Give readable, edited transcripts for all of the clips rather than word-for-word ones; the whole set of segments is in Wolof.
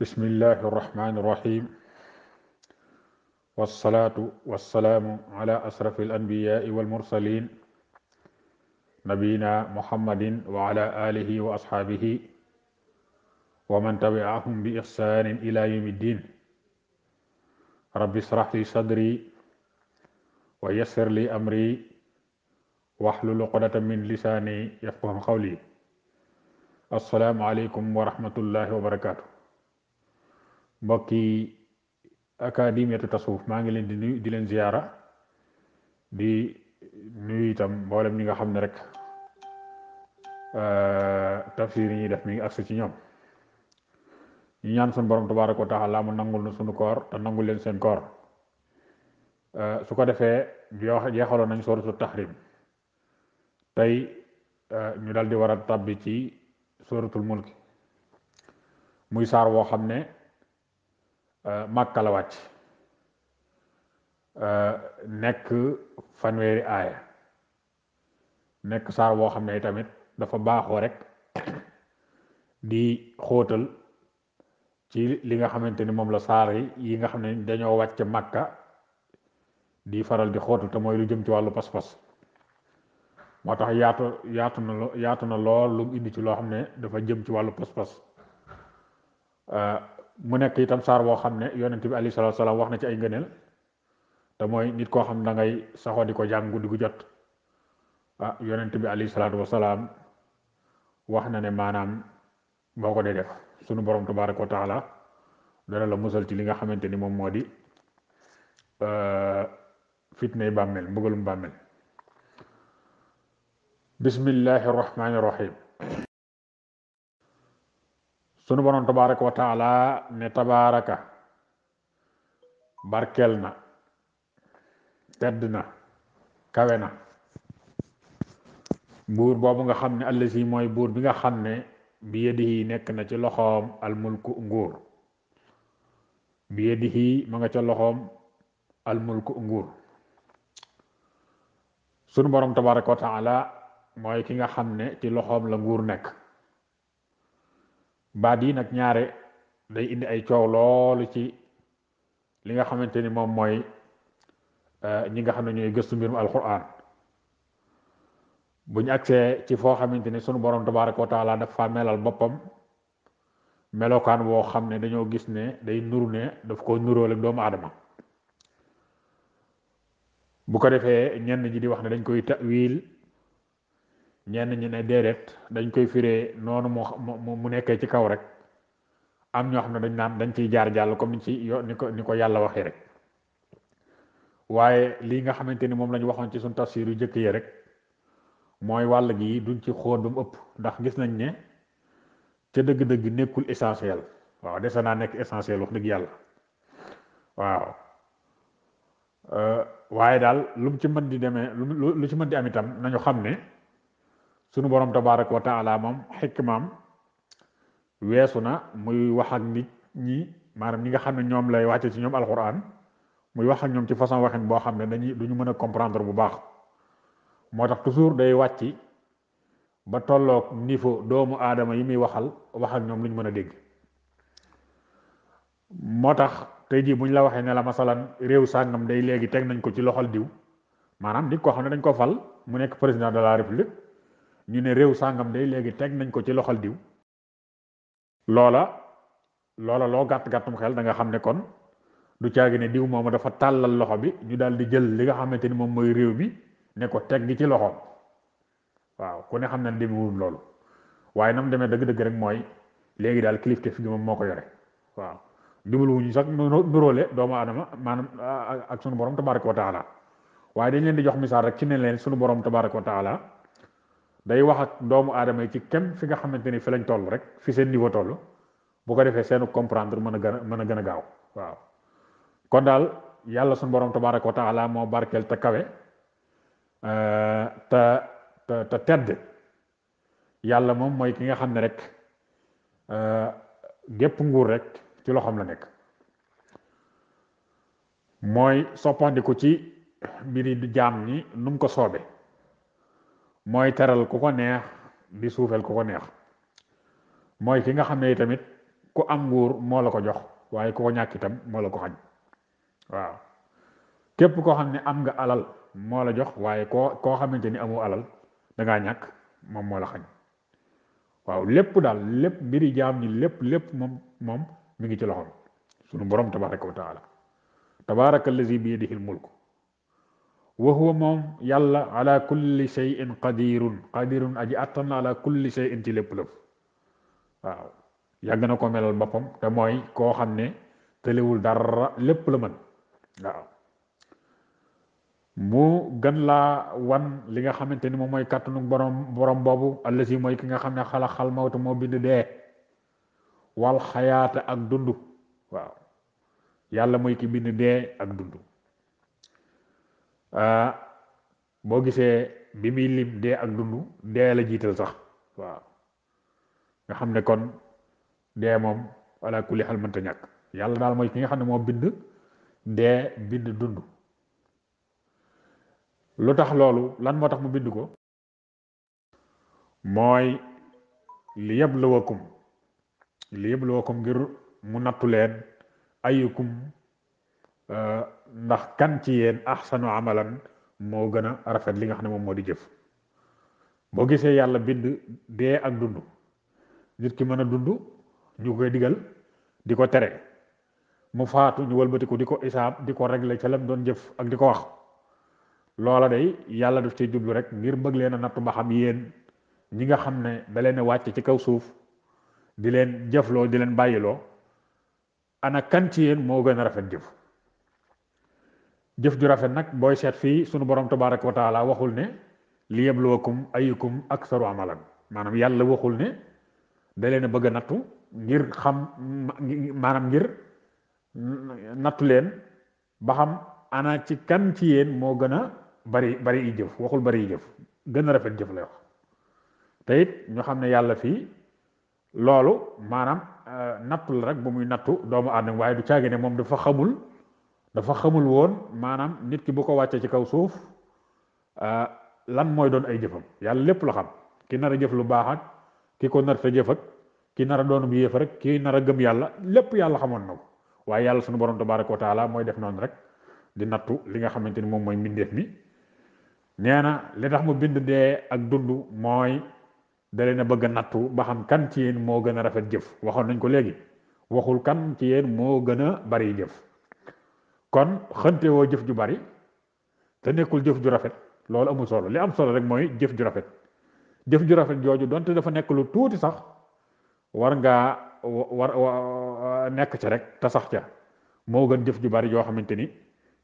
bismillahi irrahmani irrahim wassalaatu wassalaamu ala asrafi alanbiyaai walmursalin nabiyina muhammadin wa ala alihi wa ashaabihi wa man tabi'ahum bi ihsanin ila yawmi ddin rabbi israh li sadri wa yassir li amri wahlul uqdatan min lisaani yafqahu qawli. assalaamu aleykum wa rahmatullahi wa barakaatu. mbokki akademiyatu tasawuf maa ngi leen di nuyu di leen ziyaara di nuyu itam mboolem ñi nga xam ne rek tafsir yi ñuy def mi ngi agsi ci ñoom. ñu ñaan suñu borom tabaaraka wa taala mu nangul na suñu koor te nangul leen seen koor. su ko defee jeexaloon nañ sooratu tahrim tey ñu dal di war a tàbbi ci sooratul mulk muy saar woo xam ne Màkka la wàcc, nekk fanweeri aaya, nekk saar woo xam ne tamit dafa baaxoo rek di xóotal ci li nga xamante ni moom la saar yi nga xam ne dañoo wàcc Màkka di faral di xóotal te mooy lu jëm ci wàllu pas-pas. moo tax yaatu na lool lu indi ci loo xam ne dafa jëm ci wàllu pas-pas. mu nekk itam saar boo xam ne yonent bi alayhi salaatu salaam wax na ci ay ngëneel te mooy nit koo xam ne da ngay saxoo di ko jàng guddi gu jot. yonent bi alayhi salaatu wasalaam wax na ne maanaam boo ko dee def sunu borom tabaaraka wa taala dana la musal ci li nga xamante ni moom moo di fitnay bàmmeel, mbugalum bàmmeel. bismillahi rahmaani rahim. sunu borom tabaaraka wa taala ne tabaaraka barkel na, tedd na, kawe na buur boobu nga xam ne allazi mooy buur bi nga xam ne bi yadihi nekk na ci loxoom almulku nguur, bi yadihi ma nga ca loxoom almulku nguur. sunu borom tabaaraka wa taala mooy ki nga xam ne ci loxoom la nguur nekk. baat yi nag ñaare day indi ay coow loolu ci li nga xamante ni moom mooy ñi nga xam ne ñooy gëstu mbirum alquran. bu ñu agsee ci foo xamante ni sunu borom tabaaraka wa taala dafa melal boppam melokaan woo xam ne dañoo gis ne day nuru ne daf ko nuróole doomu aadama. bu ko defee ñenn ñi di wax ne dañ koy ta'wil, ñenn ñi ne déedéet dañ koy firee noonu mu nekkee ci kaw rek. am ñoo xam ne dañ naan dañ ciy jaar jàll comme ni ko yàlla waxee rek. waaye lii nga xamante ni moom la ñu waxoon ci suñu tafsir yu jëkk yi rek mooy wàll gi duñ ci xóot ba mu ëpp, ndax gis nañ ne ca dëgg-dëgg nekkul essentiel. waaw dese naa nekk essentiel wax dëgg yàlla. waaw waaye daal lu mu ci mën di demee lu ci mën di am itam nañu xam ne sunu borom tabaaraka wa taala moom xikmaam weesu na muy wax ak nit ñi, maanaam ñi nga xam ne ñoom lay wàcce ci ñoom alquran, muy wax ak ñoom ci façon waxin boo xam ne duñu mën a comprendre bu baax. moo tax toujours day wàcc ba tolloog niveau doomu aadama yi muy waxal wax ak ñoom lu ñu mën a dégg. moo tax tey jii buñ la waxee ne la masalan réew sàngam day léegi teg nañ ko ci loxol diw, maanaam nit koo xam ne dañ ko fal mu nekk président de la république, ñu ne réew sàngam day léegi teg nañ ko ci loxol diw. loola loo gàtt-gàttum xel da nga xam ne kon du caagi ne diw moomu dafa tàllal loxo bi ñu daal di jël li nga xamante ni moom mooy réew mi ne ko teg gi ci loxoom. waaw ku ne xam ne demewul loolu, waaye nam demee dëgg-dëgg rek mooy léegi daal kilifteef gi moom moo ko yore. waaw dimbali wuñu sax nuróole doomu aadama maanaam ak sunu borom tabaaraka wa taala, waaye dañ leen di jox misaal rek ci ne leen sunu borom tabaaraka wa taala day wax ak doomu aadama yi ci kem fi nga xamante ni fi lañ toll rek, fi seen niveau toll, bu ko defee seenu comprendre mën a gën a gaaw. waaw kon daal yàlla sunu borom tabaaraka wa taala moo barkeel te kawe te tedd. yàlla moom mooy ki nga xam ne rek gépp nguur rek ci loxoom la nekk. mooy soppandiku ci mbiri jaam ñi nu mu ko soobe, mooy teral ku ko neex di suufeel ku ko neex. mooy ki nga xam ne tamit ku am nguur moo la ko jox waaye ku ko ñàkk itam moo la ko xañ waaw képp koo xam ne am nga alal moo la jox waaye koo xamante ni amoo alal da ngaa ñàkk moom moo la xañ waaw lépp daal lépp mbiri jaam ñi lépp moom mi ngi ci loxoom sunu borom tabaraka wa taala tabaraka allazi bi yadihi al mulk wa huwa moom yàlla ala kulli shay'in qadirun aji attan la ala kulli shay'in ci lépp waaw yàgg na ko melal boppam te mooy koo xam ne tëlewul dara lépp la mën waaw mu gën laa wan li nga xamante ni moom mooy kàttanu borom boobu allazi mooy ki nga xam ne xal mawta moo bind dee wal xayaata ak dund waaw yàlla mooy ki bind dee ak dund boo gisee bi muy lim dee ak dund dee la jiital sax waaw nga xam ne kon dee moom ala kulli xal mënta ñàkk yàlla daal mooy ki nga xam ne moo bind dee bind dund lu tax loolu lan moo tax mu bind ko mooy li yabluwakum ngir mu nattu leen ayukum ndax kan ci yéen ahsanu amalan moo gën a rafet li nga xam ne moom moo di jëf boo gisee yàlla bind dee ak dund nit ki mën a dund ñu koy digal di ko tere mu faatu ñu wëlbatiku di ko isaab di ko régler ca lam doon jëf ak di ko wax loola day yàlla daf ci jublu rek ngir bëgg leen a nattu ba xam yéen ñi nga xam ne da leen a wàcc ci kaw suuf di leen jëfloo di leen bàyyiloo ana kan ci yéen moo gën a rafet jëf ju rafet nag booy seet fii sunu borom tabaraka wa taala waxul ne li yabluwakum ayyukum aksaru amalan maanaam yàlla waxul ne da leen a bëgg a nattu ngir xam maanaam ngir nattu leen ba xam ana ci kan ci yéen moo gën a bari i jëf waxul bari i jëf gën a rafet jëf lay wax te it ñu xam ne yàlla fii loolu maanaam nattu la rek bu muy nattu doomu aadama waaye du caagi ne moom dafa xamul woon maanaam nit ki bu ko wàccee ci kaw suuf lan mooy doon ay jëfam yàlla lépp la xam ki nar a jëf lu baax ak ki ko nar ta jëf ak ki nar a doonub yéef rek ki nar a gëm yàlla lépp yàlla xamoon na ko waaye yàlla sunu borom tabaraka wa taala mooy def noonu rek di nattu li nga xamante ni moom mooy mbindeef mi nee na li tax mu bind dee ak dund mooy da leen a bëgg a nattu ba xam kan ci yéen moo gën a rafet jëf waxoon nañ ko léegi waxul kan ci yéen moo gën a bari jëf kon xënte woo jëf ju bari te nekkul jëf ju rafet loolu amul solo li am solo rek mooy jëf ju rafet jooju donte dafa nekk lu tuuti sax war ngaa nekk ca rek te sax ca moo gën jëf ju bari yoo xamante ni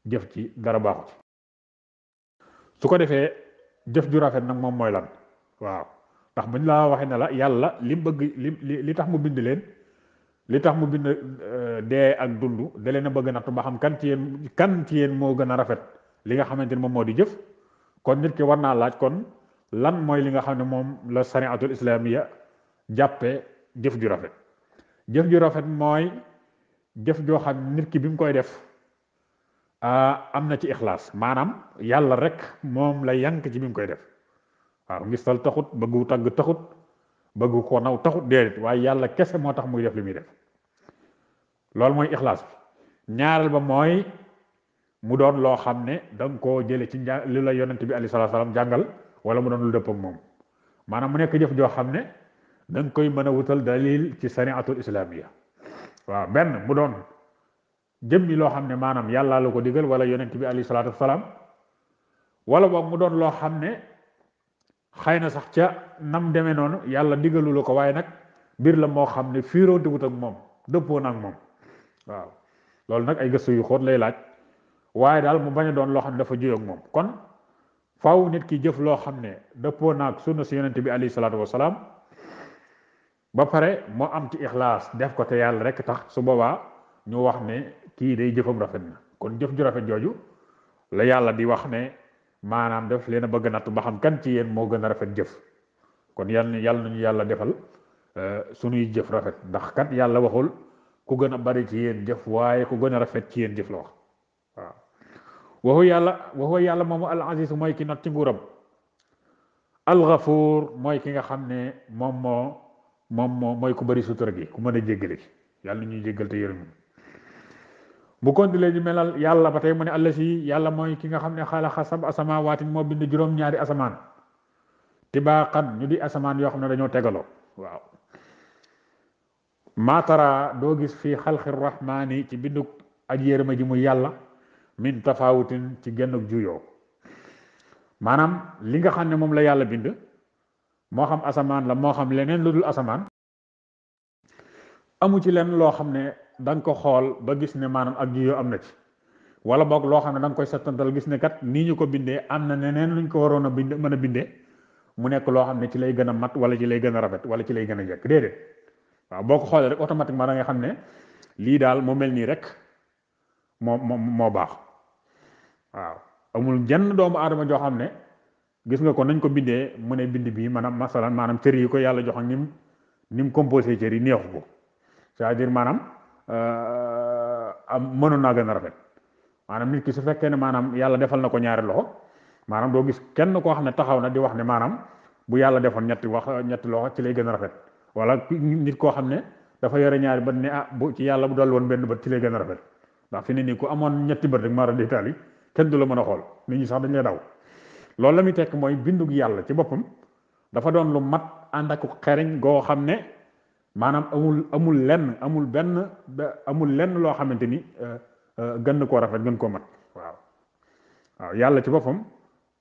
jëf ci dara baaxu ci su ko defee jëf ju rafet nag moom mooy lan waaw ndax buñ la waxee ne la yàlla li bëgg li tax mu bind leen li tax mu bind dee ak dund da leen a bëgg nattu ba xam kan ci yéen moo gën a rafet li nga xamante ni moom moo di jëf kon nit ki war naa laaj kon lan mooy li nga xam ne moom la sariatul islamiya jàppe jëf ju rafet mooy jëf joo xam nit ki bi mu koy def am na ci ixlaas maanaam yàlla rek moom la yank ci bi mu koy def waaw ngistal taxut bëggu tagg taxut bëggu ko naw taxut déedéet waaye yàlla kese moo tax muy def li muy def loolu mooy ixlaas bi ñaareel ba mooy mu doon loo xam ne da nga koo jële ci li la yonent bi alayhi salaatu salaam jàngal wala mu doon lu dëpp ak moom maanaam mu nekk jëf joo xam ne da nga koy mën a wutal dalil ci sariatul islamiya waaw benn mu doon jëmmi loo xam ne maanaam yàlla la ko digal wala yonent bi alayhi salaatu salaam wala boog mu doon loo xam ne xëy na sax ca nam demee noonu yàlla digalu la ko waaye nag mbir la moo xam ne fiiroonte wut ak moom dëppoo na ak moom waaw loolu nag ay gëstu yu xóot lay laaj waaye daal mu bañ a doon loo xam ne dafa juyoo ak moom kon faaw nit ki jëf loo xam ne dëppoo na ak sunna si yonent bi alayhi salaatu wasalaam ba pare moo am ci ixlaas def ko te yàlla rek tax su boobaa ñu wax ne kii day jëfam rafet na kon jëf ju rafet jooju la yàlla di wax ne maanaam def leen a bëgg natt ba xam kan ci yéen moo gën a rafet jëf kon yàlla nañu yàlla defal sunuy jëf rafet ndax kat yàlla waxul ku gën a bari ci yéen jëf waaye ku gën a rafet ci yéen jëf la wax waaw waxu yàlla moomu al aziz mooy ki not ci nguuram al ghafuur mooy ki nga xam ne moom moo moom mooy ku bari sutura gi ku mën a jéggale yàlla na ñuy jéggal te yërëm bu continuer di melal yàlla ba tey mu ne àlla si yàlla mooy ki nga xam ne xalaqa sab'a samawaatin moo bind juróom-ñaari asamaan tibaaqan ñu di asamaan yoo xam ne dañoo tegaloo waaw maatara doo gis fii xalqi rahmaani ci bindu aj yërëma ji mu yàlla min tafawutin ci gennuk juyoo maanaam li nga xam ne moom la yàlla bind moo xam asamaan la moo xam leneen lu dul asamaan amu ci leen loo xam ne da nga ko xool ba gis ne maanaam ak juyoo am na ci wala boog loo xam ne da nga koy settantal gis ne kat nii ñu ko bindee am na neneen luñ ko waroon a bind mën a bindee mu nekk loo xam ne ci lay gën a mat wala ci lay gën a rafet wala ci lay gën a jekk déedéet waaw boo ko xoolee rek automatiquement da nga xam ne lii daal moo mel nii rek moo baax waaw amul jenn doomu aadama joo xam ne gis nga ko nañ ko bindee mu ne bind bii maanaam cër yi ko yàlla jox ak ni mu composé cër yi neexu ko c'est-à-dire maanaam mënoon naa gën a rafet maanaam nit ki su fekkee ne maanaam yàlla defal na ko ñaari loxo maanaam doo gis kenn koo xam ne taxaw na di wax ne maanaam bu yàlla defoon ñetti loxo ci lay gën a rafet wala nit koo xam ne dafa yore ñaari bët ne bu ci yàlla bu dal woon benn bët ci lay gën a rafet ndax fi ne nii ku amoon ñetti bët rek mara détail yi kenn du la mën a xool nit ñi sax dañ lay daw loolu la muy tekk mooy bindug yàlla ci boppam dafa doon lu mat ànd ak xereñ goo xam ne maanaam amul lenn loo xamante ni gën koo rafet gën koo mat waaw yàlla ci boppam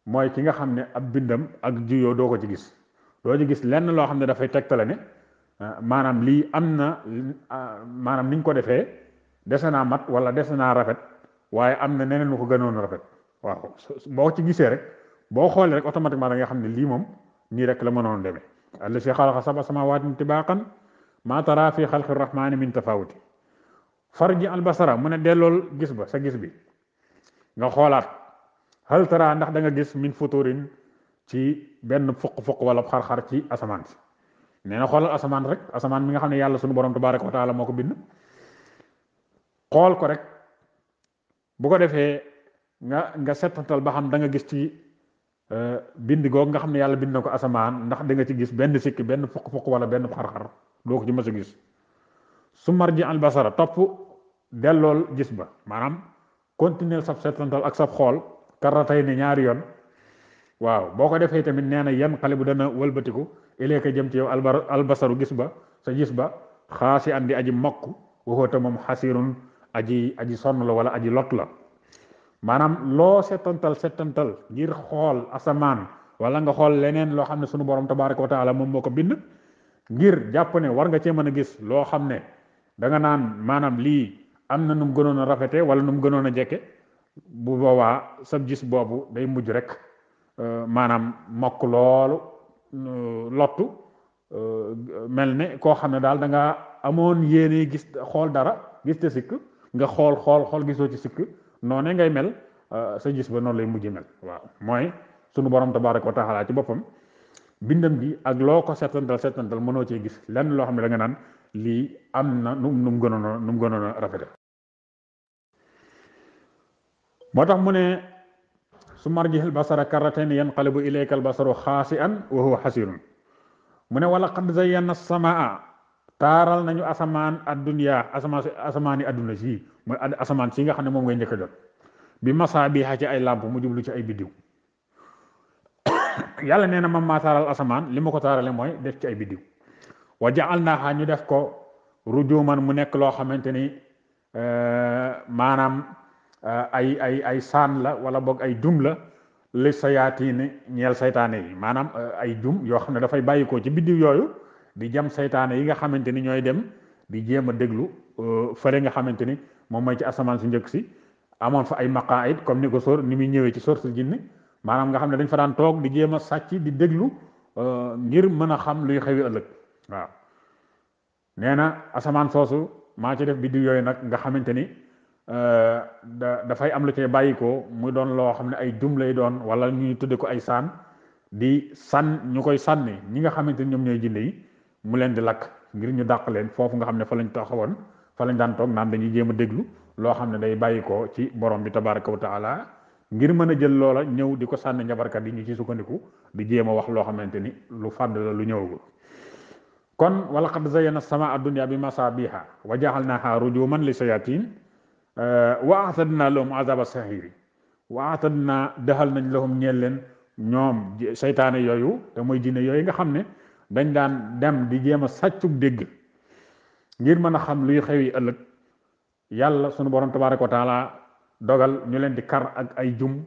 mooy ki nga xam ne ab bindam ak juyoo doo ko ci gis doo ci gis lenn loo xam ne dafay tegtale ne maanaam lii am na maanaam niñ ko defee dese naa mat wala dese naa rafet waaye am na neneen lu ko gënoon rafet waaw boo ci gisee rek boo xoolee rek automatiquement da nga xam ne lii moom nii rek la mënoon demee allazii xalaqa sab'a samawaatin tibaaqan maa taraa fi xalqi rahmaani min tafawuti farji albasara mu ne dellool gis ba sa gis bi nga xoolaat hal tara ndax da nga gis min futurin ci benn fuq-fuq wala xar-xar ci asamaan si nee na xoolal asamaan rek asamaan mi nga xam ne yàlla sunu borom tabaaraka wa taala moo ko bind xool ko rek bu ko defee nga settantal ba xam da nga gis ci bind googu nga xam ne yàlla bind na ko asamaan ndax da nga ci gis benn sikki benn fuq-fuq wala benn xar-xar doo ko ci mës a gis su marji al basara topp dellool gis ba maanaam continuer sab settantal ak sab xool karatay ne ñaari yoon waaw boo ko defee tamit nee na yan xale bu dana wëlbatiku ileeka jëm ci yow albasaru gis ba sa gis ba xaasi andi aji mokk waxoota moom xasirun aji sonn la wala aji lot la maanaam loo settantal ngir xool asamaan wala nga xool leneen loo xam ne sunu borom tabaraka wa taala moom moo ko bind ngir jàpp ne war nga cee mën a gis loo xam ne da nga naan maanaam lii am na nu mu gënoon a rafete wala nu mu gënoon a jekke bu boobaa sa gis boobu day mujj rek maanaam mokk loolu lottu mel ne koo xam ne daal da nga amoon yéene gis xool dara gis te sikk nga xool gisoo ci sikk noone ngay mel sa gis ba noonu lay mujj mel waaw mooy sunu borom tabaraka wa taala ci boppam bindam gi ak loo ko settantal mënoo cee gis lenn loo xam ne da nga naan lii am na nu mu gënoon a rafete moo tax mu ne su marjihil basara karratain yanqalibu ilayka al basaru xaasi'an wa huwa xasirun mu ne wala qad zayyana samaa taaral nañu asamaan addunya asamaani adduna si mooy asamaan si nga xam ne moom ngay njëkk a jot bi masaabiha ci ay làmp mu jublu ci ay biddiw yàlla nee na man maa taaral asamaan li ma ko taarale mooy def ci ay biddiw wa ja'alnaaha ñu def ko rujuman mu nekk loo xamante ni maanaam ay saan la wala boog ay jum la li sayaatiini ñeel saytaane yi maanaam ay jum yoo xam ne dafay bàyyikoo ci biddiw yooyu di jam saytaane yi nga xamante ni ñooy dem di jéem a déglu fële nga xamante ni moom mooy ci asamaan si njëkk si amoon fa ay maqaayid comme ni ko ni muy ñëwee ci sóortul jinni maanaam nga xam ne dañ fa daan toog di jéem a sàcc di déglu ngir mën a xam luy xewi ëllëg waaw nee na asamaan soosu maa ci def biddiw yooyu nag nga xamante ni dafay am lu cee bàyyikoo muy doon loo xam ne ay jum lay doon wala ñuy tudde ko ay saan ñu koy sànni ñi nga xamante ni ñoom ñooy jinne yi mu leen di lakk ngir ñu dàq leen foofu nga xam ne fa lañ taxawoon fa lañ daan toog naan dañuy jéem a déglu loo xam ne day bàyyikoo ci borom bi tabaraka wa taala ngir mën a jël loola ñëw di ko sànni njabarkat yi ñu ci sukkandiku di jéem a wax loo xamante ni lu fàdd la lu ñëwagul kon wala qad zayyana samaa ad-dunya bi masabiha wa ja'alnaha rujuman li shayatin wa a'tadna lahum azaba sahiri wa a'tadna dahal nañ lahum ñeel leen ñoom seytaane yooyu te mooy jinne yooyu nga xam ne dañ daan dem di jéem a sàccug dégg ngir mën a xam luy xewi ëllëg yàlla sunu borom tabaaraka wa taala dogal ñu leen di kar ak ay jum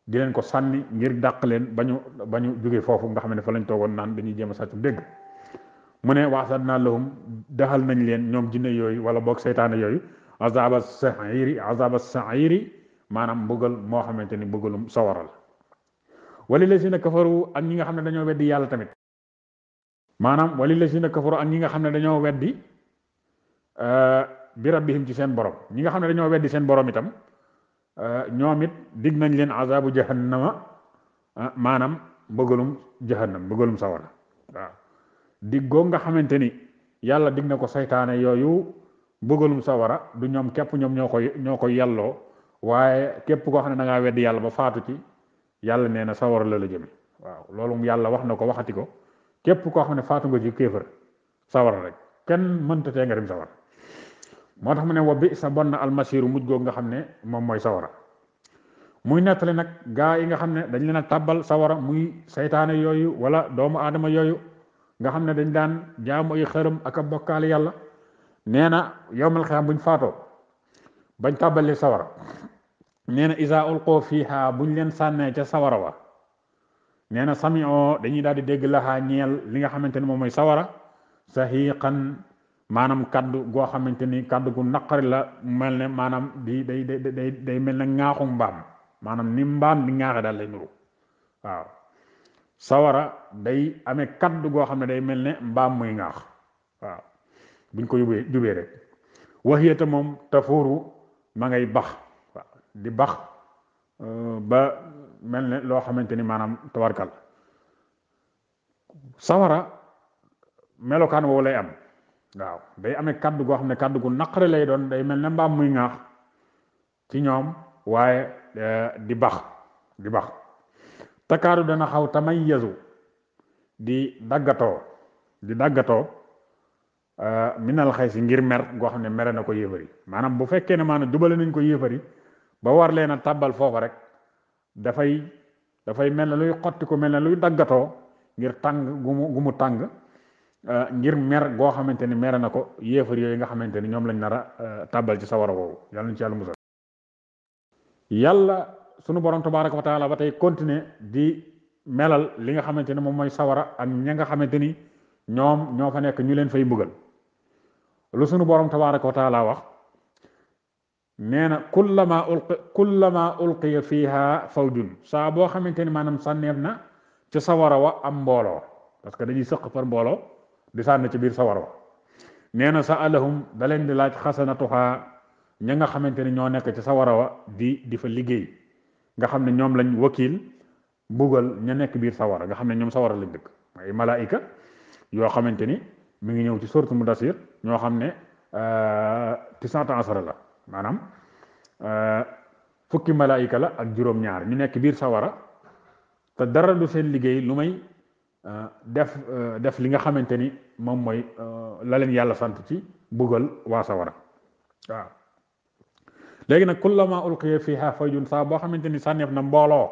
di leen ko sànni ngir dàq leen ba ñu jóge foofu nga xam ne fa lañ toogoon naan dañuy jéem a sàccug dégg mu ne wa'tadna lahum dahal nañ leen ñoom jinne yooyu wala boog seytaane yooyu azaba sa'iri maanaam mbugal moo xamante ni mbugalum sawara la walillazina kafaru ak ñi nga xam ne dañoo weddi yàlla tamit maanaam walillazina kafaru ak ñi nga xam ne dañoo weddi bi rabbihim ci seen borom ñi nga xam ne dañoo weddi seen borom itam ñoom it dig nañ leen azabu jahannama maanaam mbugalum jahannam mbugalum sawara waaw dig goo nga xamante ni yàlla dig na ko saytaane yooyu mbugalum sawara du ñoom képp ñoom ñoo koy yàlloo waaye képp koo xam ne da ngaa weddi yàlla ba faatu ci yàlla nee na sawara la jëme waaw loolu yàlla wax na ko waxati ko képp koo xam ne faatu nga ci kéefër sawara rek kenn mënta tee nga dem sawara moo tax mu ne wa bi sa bon na almasiru mujj googu nga xam ne moom mooy sawara muy nettali nag gaa yi nga xam ne dañ leen a tàbbal sawara muy saytaane yooyu wala doomu aadama yooyu nga xam ne dañ daan jaamu ay xërëm ak a bokkaale yàlla nee na yowmal xiyaam buñ faatoo bañ tàbbalee sawara nee na isa ulqoo fiiha buñ leen sànnee ca sawara wa nee na sami'oo dañuy daal di dégg laxaa ñeel li nga xamante ni moom mooy sawara sahiqan maanaam kaddu goo xamante ni kaddu gu naqari la mel ne maanaam day mel ne ŋaaxu mbaam maanaam ni mbaam di ŋaaxe daal lay nuru waaw sawara day amee kaddu goo xam ne day mel ne mbaam muy ŋaax waaw buñ ko jubee rek waxiyata moom tafuuru ma ngay bax waaw di bax ba mel ne loo xamante ni maanaam tawarkal sawara melokaan woowu lay am waaw day amee kaddu goo xam ne kaddu gu naqari lay doon day mel ne mbaam muy ŋaax ci ñoom waaye di bax takaadu dana xaw tamayyazu di daggatoo minal xay si ngir mer goo xam ne mere na ko yéefari maanaam bu fekkee ne maanaam jubale nañ ko yéefari ba war leen a tàbbal foofa rek dafay mel ne luy xotti ko mel ne luy daggatoo ngir tàng gu mu tàng ngir mer goo xamante ni mere na ko yéefar yooyu nga xamante ni ñoom lañ nar a tàbbal ci sawara woowu yàlla nañ ci yàlla musal yàlla sunu borom tabaraka wa taala ba tey continuer di melal li nga xamante ni moom mooy sawara ak ña nga xamante ni ñoom ñoo fa nekk ñu leen fay mbugal lu sunu borom tabaraka wa taala wax nee na kullama ulqiya fiha fawjun saa boo xamante ni maanaam sànneef na ci sawara wa am mbooloo parce que dañuy sëq par mbooloo di sànni ci biir sawara wa nee na sa'alahum da leen di laaj xasanatuha ña nga xamante ni ñoo nekk ci sawara wa di fa liggéey nga xam ne ñoom lañ wakiil mbugal ña nekk biir sawara nga xam ne ñoom sawara lañ dëkk ay malaayika yoo xamante ni mi ngi ñëw ci sourate Mudassir ñoo xam ne tis'ata asara la maanaam fukki malaayika la ak juróom-ñaar ñu nekk biir sawara te dara du seen liggéey lu may def li nga xamante ni moom mooy la leen yàlla sant ci mbugal waa sawara waaw léegi nag kullama ulqiya fiha fawjun saa boo xamante ni sànneef na mbooloo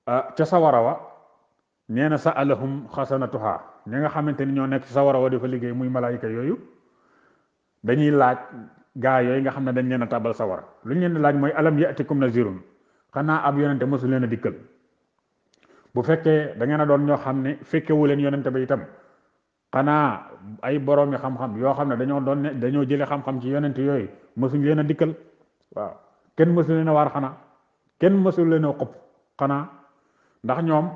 ca sawara wa nee na sa'alahum xasanatuha ñi nga xamante ni ñoo nekk ci sawara wa dafa liggéey muy malaayika yooyu dañuy laaj gaa yooyu nga xam ne dañ leen a tàbbal sawara lu ñu leen di laaj mooy alam ya'tikum nazirun xanaa ab yonente mosu leen a dikkal bu fekkee da ngeen a doon ñoo xam ne fekkewu leen yonente ba itam xanaa ay boroomi xam-xam yoo xam ne dañoo jële xam-xam ci yonente yooyu mosuñ leen a dikkal waaw kenn mosu leen a waar xanaa kenn mosu leen a xob xanaa ndax ñoom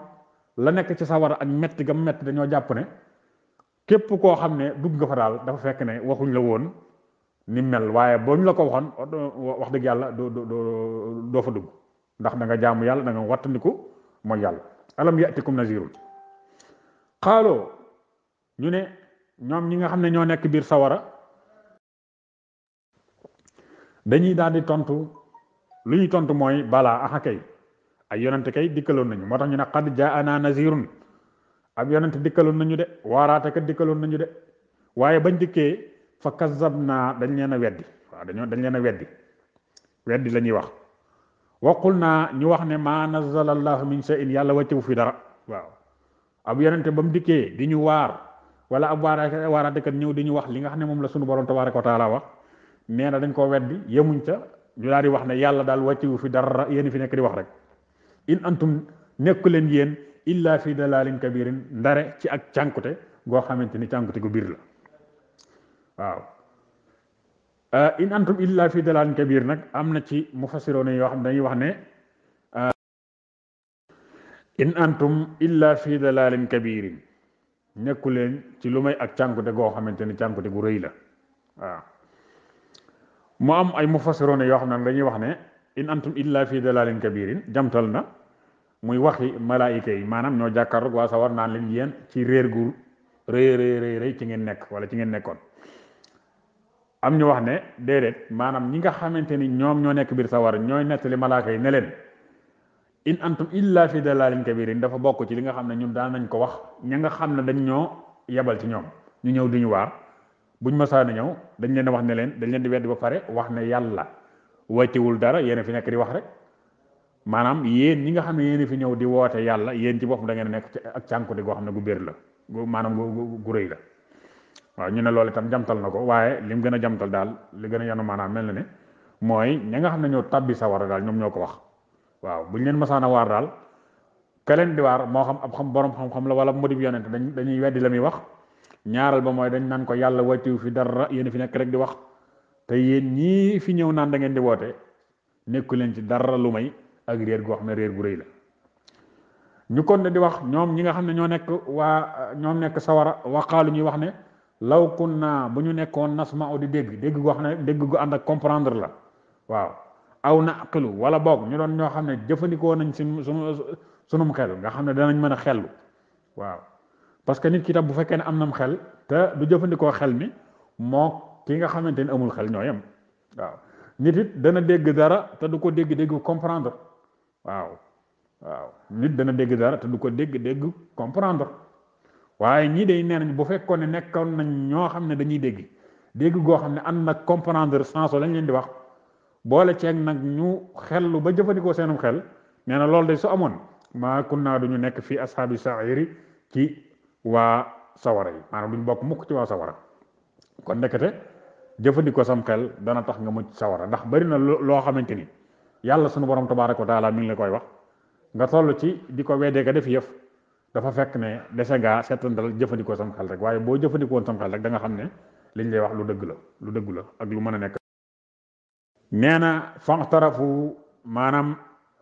la nekk ci sawara ak metti ga metti dañoo jàpp ne képp koo xam ne dugg nga fa daal dafa fekk ne waxuñ la woon ni mel waaye boo ñu la ko waxoon wax dëgg yàlla doo fa dugg ndax da nga jaamu yàlla da nga wattandiku mooy yàlla alam ya'tikum nazirun xaaloo ñu ne ñoom ñi nga xam ne ñoo nekk biir sawara dañuy daal di tontu lu ñuy tontu mooy balaa axa kay ay yonente kay dikkaloon nañu moo tax ñu ne qad jaa'ana nazirun ab yonent dikkaloon nañu de waaraate kat dikkaloon nañu de waaye bañ dikkee fa kazzabnaa dañ leen a weddi waaw dañ leen a weddi la ñuy wax waqul naa ñu wax ne maa nazzala allahu min shay'in yàlla wàccewu fi dara waaw ab yonente ba mu dikkee di ñu waar wala ab waaraatekat ñëw di ñu wax li nga xam ne moom la sunu borom tabaaraka wa taala wax nee na dañ koo weddi yemuñ ca ñu daal di wax ne yàlla daal wàccewu fi dara yéen fi nekk di wax rek in antum nekku leen yéen illa fi dalalin kabirin ndare ci ak cànkute goo xamante ni cànkute gu biir la waaw in antum illa fi dalalin kabir nag am na ci mufassiroon yoo xam ne dañuy wax ne in antum illa fi dalalin kabirin nekku leen ci lu may ak cànkute goo xamante ni cànkute gu rëy la waaw mu am ay mufassiroon yoo xam ne dañuy wax ne in antum illa fi dalalin kabirin jamtal na muy waxi malaayika yi maanaam ñoo jàkkaarloog waa sawar naan leen yéen ci réer gu rëy ci ngeen nekk wala ci ngeen nekkoon am ñu wax ne déedéet maanaam ñi nga xamante ni ñoom ñoo nekk biir sawar ñooy nettali malaaka yi ne leen in antum illa fi dalalin kabirin dafa bokk ci li nga xam ne ñun daan nañ ko wax ña nga xam ne dañ ñoo yebal ci ñoom ñu ñëw di ñu waar buñ masaana ñëw dañ leen wax ne leen dañ leen di weddi ba pare wax ne yàlla wàccewul dara yéen fi nekk di wax rek maanaam yéen ñi nga xam ne yéen fi ñëw di woote yàlla yéen ci boppam da ngeen nekk ak cànkute goo xam ne gu bér la maanaam gu rëy la waaw ñu ne loolu itam jamtal na ko waaye lim gën a jamtal daal li gën a yanu maanaam mel na ne mooy ña nga xam ne ñoo tabbi sawara daal ñoom ñoo ko wax waaw buñ leen masaana waar daal ka leen di waar moo xam ab borom xam-xam la wala mu di yonent dañuy weddi la muy wax ñaaral ba mooy dañ naan ko yàlla wàcciwu fi dara yéen fi nekk rek di wax te yéen ñii fi ñëw naan da ngeen di woote nekku leen ci dara lu may ak réer goo xam ne réer gu rëy la ñu kon ne di wax ñoom ñi nga xam ne ñoom nekk sawara waqaalu ñuy wax ne law kunna bu ñu nekkoon nasma'u di dégg goo xam ne dégg gu ànd ak comprendre la waaw aw naqilu wala boog ñu doon ñoo xam ne jëfandikoo nañ sunum xel nga xam ne danañ mën a xellu waaw parce que nit ki tam bu fekkee ne am nam xel te du jëfandikoo xel mi moo ki nga xamante ni amul xel ñoo yem waaw nit it dana dégg dara te du ko dégg comprendre waaw nit dana dégg dara te du ko dégg comprendre waaye ñii day nee nañ bu fekkoon ne nekkoon nañ ñoo xam ne dañuy dégg goo xam ne ànd nag comprendre sens lañ leen di wax boole ceeg nag ñu xellu ba jëfandikoo seenum xel nee na loolu day su amoon maa kunna duñu nekk fii ashaabi sa'iri ci waa sawara yi maanaam duñ bokk mukk ci waa sawara kon ndekete jëfandikoo sam xel dana tax nga mucc sawara ndax bari na loo xamante ni yàlla sunu borom tabaaraka wa taala mi ngi la koy wax nga toll ci di ko weddee ka def yëf dafa fekk ne dese ngaa seetantal jëfandikoo sam xel rek waaye boo jëfandikoon sam xel rek da nga xam ne liñ lay wax lu dëgg la ak lu mën a nekk. nee na fa'tarafu maanaam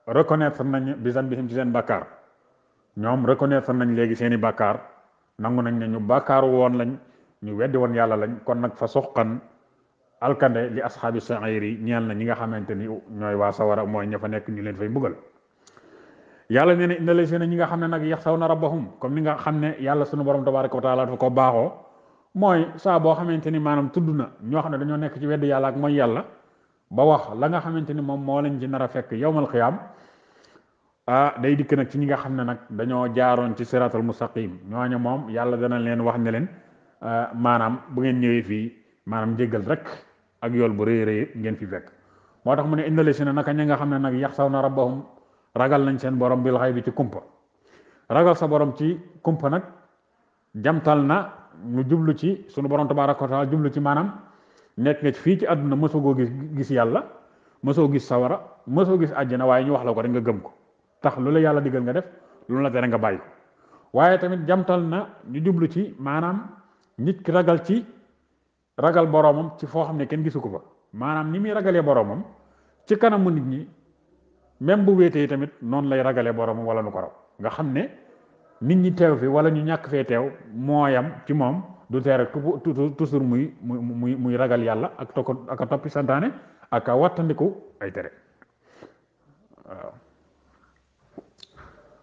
reconnaître nañ bi zanbihim ci seen bàkkaar ñoom reconnaître nañ léegi seeni bàkkaar nangu nañ ne ñu bàkkaaru woon lañ ñu weddi woon yàlla lañ kon nag fa suxqan alkande li ashaabi sa'iri ñeel na ñi nga xamante ni ñooy waa sawara mooy ña fa nekk ñu leen fay mbugal yàlla nee na inna lasina ñi nga xam ne nag yaxsawna rabbahum comme ni nga xam ne yàlla sunu borom tabaaraka wa taala dafa ko baaxoo mooy saa boo xamante ni maanaam tudd na ñoo xam ne dañoo nekk ci weddi yàlla ak mooy yàlla ba wax la nga xamante ni moom moo lañ ci nar a fekk yawmal qiyaam day dikk nag ci ñi nga xam ne nag dañoo jaaroon ci siratal mustaqim ñooñu moom yàlla dana leen wax ne leen maanaam bu ngeen ñëwee fii maanaam njéggal rek ak yool bu rëy rëy ngeen fi fekk moo tax mu ne inna lasina naka ñi nga xam ne nag yaxsawna rabbahum ragal nañ seen borom bil xaybi ci kumpa ragal sa borom ci kumpa nag jamtal na ñu jublu ci sunu borom tabaaraka wa taala jublu ci maanaam nekk nga fii ci àdduna mësoo gis yàlla mësoo gis sawara mësoo gis àjjana waaye ñu wax la ko rek nga gëm ko tax lu la yàlla digal nga def lu la tere nga bàyyi ko waaye tamit jamtal na ñu jublu ci maanaam nit ki ragal boromam ci foo xam ne kenn gisu ko fa maanaam ni muy ragalee boromam ci kanamu nit ñi même bu wéetee tamit noonu lay ragalee boromam wala nu ko raw nga xam ne nit ñi teew fi wala ñu ñàkk fee teew mooyam ci moom du tee rek toujours muy ragal yàlla ak a toppi santaane ak a wattandiku ay tere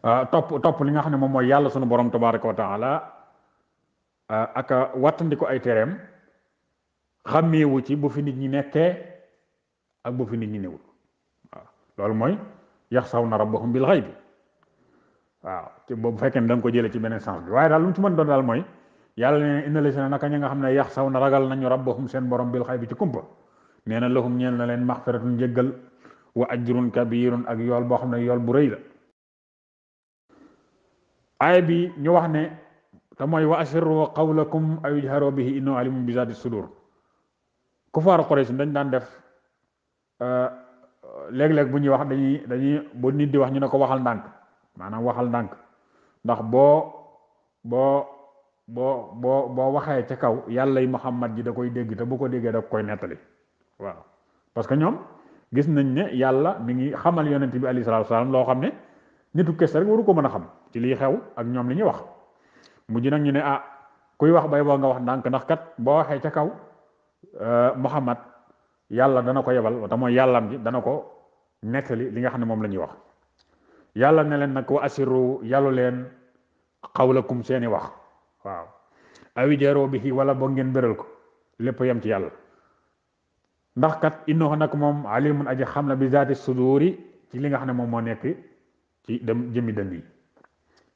waaw topp li nga xam ne moom mooy yàlla sunu borom tabaraka wa taala ak a wattandiku ay tereem xàmmeewu ci bu fi nit ñi nekkee ak bu fi nit ñi newul waaw loolu mooy yaxsawna rabbahum bil ghaybi waaw ci boobu fekkee ne da nga ko jëlee ci beneen sens bi waaye daal lu mu ci mën doon daal mooy yàlla ne inna lasina naka ñi nga xam ne yax saw na ragal nañu rabbahum seen borom bil xay bi ci kumpa nee na lahum ñeel na leen maxfiratun njëggal wa ajrun kabirun ak yool boo xam ne yool bu rëy la. aaya bi ñu wax ne te mooy wa asirru qawlakum aw ijharu bihi innahu alimun bi zaati sudur kufaaru Quraysh dañ daan def léeg-léeg bu ñuy wax dañuy bu nit di wax ñu ne ko waxal ndànk maanaam waxal ndànk ndax boo waxee ca kaw yàlla yi Muhammad ji da koy dégg te bu ko déggee da koy nettali waaw parce que ñoom gis nañ ne yàlla mi ngi xamal yonent bi alayhi salaatu wasalaam loo xam ne nitu kese rek waru ko mën a xam ci liy xew ak ñoom li ñuy wax mujj nag ñu ne kuy wax bay boo nga wax ndànk ndax kat boo waxee ca kaw Muhammad yàlla dana ko yebal te mooy yàllam ji dana ko nettali li nga xam ne moom la ñuy wax yàlla ne leen nag wa asiru yàllu leen qawlakum seeni wax waaw aw ijharu bihi wala boo ngeen béral ko lépp yem ci yàlla ndax kat innahu nag moom alimun aji xam la bi zaati suduri ci li nga xam ne moom moo nekk ci dem jëmmi dënd yi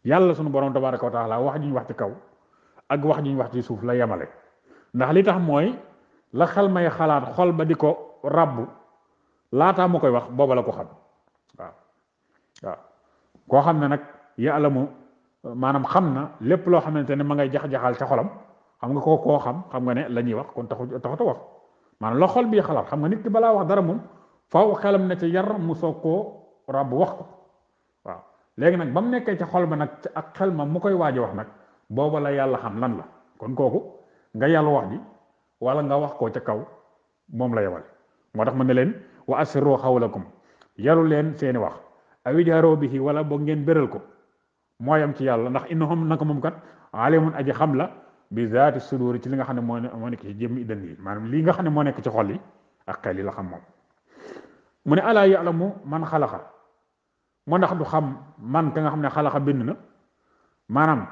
yàlla sunu borom tabaraka wa taala wax ji ñu wax ci kaw ak wax ji ñu wax ci suuf la yemale ndax li tax mooy la xel may xalaat xol ba di ko ràbbu laataa mu koy wax booba la ko xam waaw koo xam ne nag ya'lamu maanaam xam na lépp loo xamante ne ma ngay jax-jaxal ca xolam xam nga koo xam nga ne la ñuy wax kon taxuta wax maanaam la xol bii xalaat xam nga nit ki balaa wax dara moom faaw xelam ne ca yar mu soog koo ràbb wax ko waaw léegi nag ba mu nekkee ca xol ba nag ak xel ma mu koy waaj wax nag booba la yàlla xam lan la kon kooku nga yàlla wax ji wala nga wax koo ca kaw moom la yewale moo tax ma ne leen wa asirru qawlakum yalu leen seeni wax aw ijharu bihi wala boog ngeen béral ko mooyam ci yàlla ndax innahum naka moom kat alimun aji xam la bi zaati suduri ci li nga xam ne moo nekk ci jëmmi dënn yi maanaam lii nga xam ne moo nekk ci xol yi ak xel yi la xam moom mu ne alaa ya'lamu man xalaqa moo ndax du xam man ka nga xam ne xalaqa bind na maanaam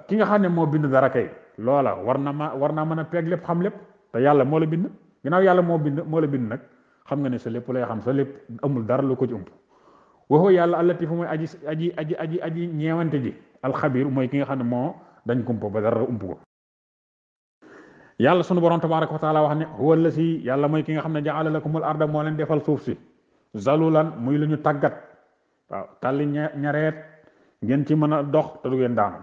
ki nga xam ne moo bind dara kay loola war naa mën a peeg lépp xam lépp te yàlla moo la bind ginnaaw yàlla moo la bind nag xam nga ne sa lépp lay xam sa lépp amul dara lu ko ci ump waxoo yàlla allatifu mooy aji ñeewante ji alxabir mooy ki nga xam ne moo dañ kumpa ba dara ump ko yàlla sunu borom tabaraka wa taala wax ne huwa allasi yàlla mooy ki nga xam ne jaala lakumul arda moo leen defal suuf si zalulan muy lu ñu tàggat waaw tàlli ñareet ngeen ci mën a dox te du ngeen daanu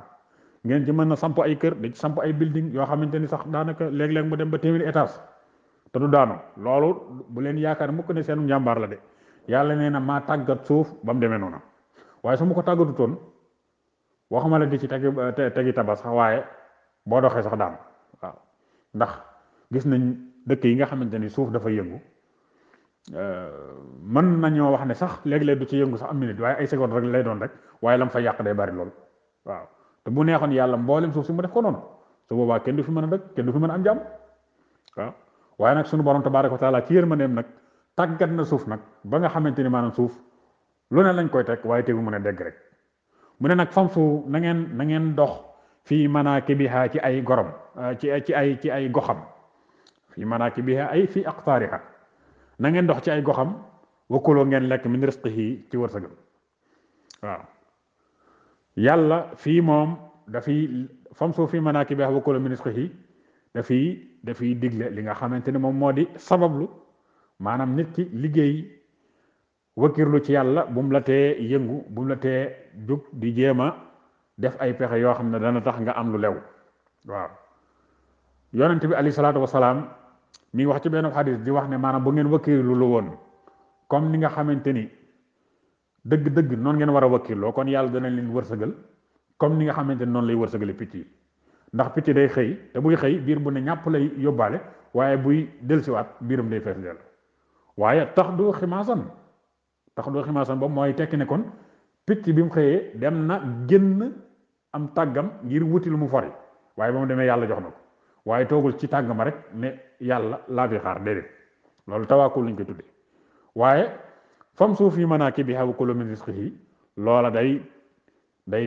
ngeen ci mën a samp ay kër di samp ay building yoo xamante ni sax daanaka léeg-léeg mu dem ba téeméeri étage te du daanu loolu bu leen yaakaar mukk ne seenu njàmbaar la de yàlla nee na maa tàggat suuf ba mu demee noonu waaye su ma ko tàggatutoon waxuma la di ci tegi tabax sax waaye boo doxee sax daanu waaw ndax gis nañ dëkk yi nga xamante ni suuf dafa yëngu mën nañoo wax ne sax léeg-léeg du ci yëngu sax am minute waaye ay seconde rek lay doon rek waaye lam fa yàq day bari lool waaw te bu neexoon yàlla mboolem suuf si mu def ko noonu su boobaa kenn du fi mën a dëkk kenn du fi mën a am jàmm waaw waaye nag sunu borom tabaaraka wa taala ci yërmandeem nag tàggat na suuf nag ba nga xamante ni maanaam suuf lu ne lañ koy teg waaye tegul mën a dégg rek mu ne nag famsu na ngeen dox fii manaakibiha ci ay gorom ci ay goxam fii manaakibiha ay fii aqtaariha na ngeen dox ci ay goxam wakkuloo ngeen lekk min rizqihi ci wërsëgam waaw yàlla fii moom dafiy famsu fii manaakibiha wakkuloo min rizqihi dafiy digle li nga xamante ni moom moo di sabablu maanaam nit ki liggéey wakkirlu ci yàlla bu mu la tee yëngu bu mu la tee jug di jéem a def ay pexe yoo xam ne dana tax nga am lu lew waaw yonent bi alayhi salaatu wasalaam mi ngi wax ci benn xadis di wax ne maanaam bu ngeen wakkirlu lu woon comme ni nga xamante ni dëgg-dëgg noonu ngeen war a wakkirloo kon yàlla dana leen wërsëgal comme ni nga xamante ni noonu lay wërsëgale picc yi ndax picc day xëy te buy xëy biir bu ne ñàpp lay yóbbaale waaye buy dellusiwaat biiram day fees dell waaye tax du ximaasan ba mooy tekki ne kon picc bi mu xëyee dem na génn am tàggam ngir wuti lu mu fori waaye ba mu demee yàlla jox na ko waaye toogul ci tàggama rek ne yàlla laa fi xaar déedéet loolu tawaakul lañ koy tudde waaye fam suuf yi manaakibihaa wa kulu min rizqihi loola day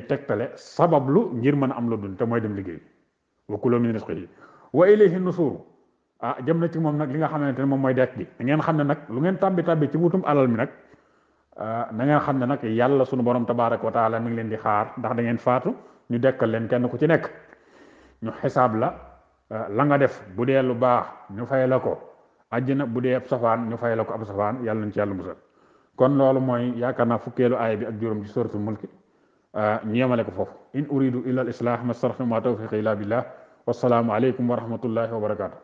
tegtale sabablu ngir mën a am la dund te mooy dem liggéey wa kulu min rizqihi wa ilayhi nusuur jëm na ci moom nag li nga xamante ne moom mooy dekk gi ngeen xam ne nag lu ngeen tàbbi ci wutum alal mi nag na ngeen xam ne nag yàlla sunu borom tabaaraka wa taala mi ngi leen di xaar ndax da ngeen faatu ñu dekkal leen kenn ku ci nekk ñu xisaab la la nga def bu dee lu baax ñu fay la ko àjjana bu dee ab safaan ñu fay la ko ab safaan yàlla nañ ci yàlla musal kon loolu mooy yaakaar naa fukkeelu aaya bi ak juróom ci suratul mulk ñu yemale ko foofu in uridu illa al islah ma staraxtu ma tawfiqi illa billah wassalaamu aleykum wa rahmatullahi wa barakatuh